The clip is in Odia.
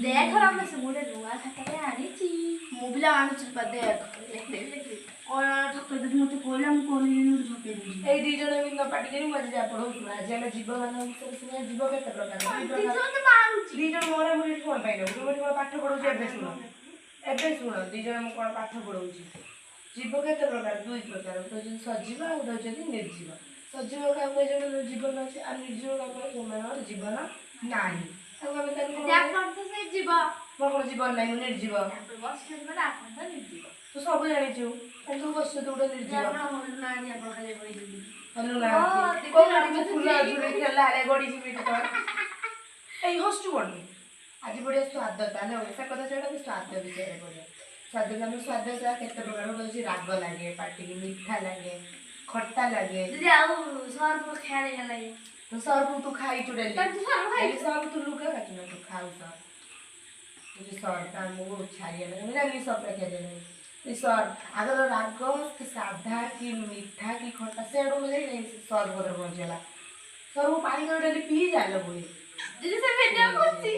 ଦେଖ ରମେଶ, ମୁଁ ଗୋଟେ ନୂଆ ଖାତାଟେ ଆଣିଛି। ମୁଁ ବି ଆଣୁଛି ପା, ଦେଖ। ଲେଖିଦେବି, ଲେଖିଦେବି। ଠକେଇ ଦେଉଛି ମତେ, କହିଲା ମୁଁ କହିଲିନି, ଗୋଟେ ଠକେଇ ଦେଉଛି। ଏଇ ଦି ଜଣ ଏମିତି ନ ପାଟି କରି ମୁଁ ଆଜି ଯାହା ପଢଉଛି ଶୁଣ। ଆଜି ଆମେ ଜୀବ ମାନଙ୍କ ବିଷୟରେ ଶୁଣିବା। ଜୀବ କେତେ ପ୍ରକାର? ଦୁଇ ପ୍ରକାର। ମତେ ମାରୁଛି। ଦି ଜଣ ମରାମରି ଏଠି କଣ ପାଇଁ ନେବୁ? ମୁଁ ଏଠି କଣ ପାଠ ପଢଉଛି? ଏବେ ଶୁଣ, ଏବେ ଶୁଣ ଦି ଜଣ, ମୁଁ କଣ ପାଠ ପଢଉଛି। ଜୀବ କେତେ ପ୍ରକାର? ଦୁଇ ପ୍ରକାର। ଗୋଟେ ହଉଛନ୍ତି ସଜୀବ ଆଉ ଗୋଟେ ହଉଛନ୍ତି ନିର୍ଜୀବ। ସଜୀବ କାହାକୁ କୁହାଯାଏ? ଜୀବନ ଅଛି। ଆଉ ନିର୍ଜୀବ କାହାକୁ କୁହାଯାଏ? ଯୋଉମାନଙ୍କର ଜୀବନ ନାହିଁ। ତାକୁ ଆମେ ତାକୁ କଣ ଆପଣ ତ ସେ ଜୀବ। ମୋର କଣ ଜୀବନ ନାହିଁ? ମୁଁ ନିର୍ଜୀବ। ଆପଣ ବସିଛନ୍ତି ମାନେ ଆପଣ ତ ନିର୍ଜୀବ। ତୁ ସବୁ ଜାଣିଛୁ, ତାହେଲେ ତୁ ବସିଛୁ, ତୁ ଗୋଟେ ନିର୍ଜୀବ। ଆପଣ ହଲୁନାହାନ୍ତି, ଆପଣ ଖାଲି କହିଛନ୍ତି। ହଲୁନାହାନ୍ତି। ଦିଦି, କହୁନାହାନ୍ତି। ମୁଁ ରମେଶ ଫୁଲ ଠିକ୍। ଝୁଲି ଖେଳିଲା ବେଳେ ଗଡ଼ିଯିବି ଏଠି ତଳେ। ଏଇ ହସୁଛୁ କଣ? ଆଜି ବଢିଆ ସ୍ୱାଦ। ତାହେଲେ ଓଡିଶା କଥା ଛାଡ଼, ଆମେ ସ୍ୱାଦ ବିଷୟରେ ପଢିବା। ସ୍ୱାଦ, ଆମ ସ୍ୱାଦ ଯାହା କେତେ ପ୍ରକାର? ଗୋଟେ ହଉଛି ରାଗ ଲାଗେ ପାଟିକି, ମିଠା ଲାଗେ, ଖଟା ଲାଗେ। ଦିଦି, ଆଉ ସର୍ଫ ଖାଇବା ଲାଗେ। ତୁ ସର୍ଫ ତୁ ଖାଇଛୁ ଡେଲି? ତୁ ସର୍ଫ ଖାଇଛୁ? ଡେଲି ସର୍ଫ ତୁ ଲୁଗା ଖାଇଛୁ ନା ତୁ ଖାଉ ସର୍ଫ? ତୁ ସର୍ଫ ଆମକୁ ଛାଡ଼ିଆ ଲାଗେ। ମୁଁ ଜାଣିନି ସର୍ଫ ଖିଆ ନାହିଁ। ଏ ସର୍ଫ ଆଗର ରାଗ କି ସାଧା କି ମିଠା କି ଖଟା, ସେ ଆଡ଼କୁ ଯାଇ ଯାଇ ସର୍ଫ ପତ୍ର ପହଞ୍ଚିଗଲା। ସର୍ଫ ପାଣି କରି ଡେଲି ପିଇ ଚାଲ ପୁଣି। ଦିଦି, ସେ ଭିଡ଼ିଓ କରୁଛି।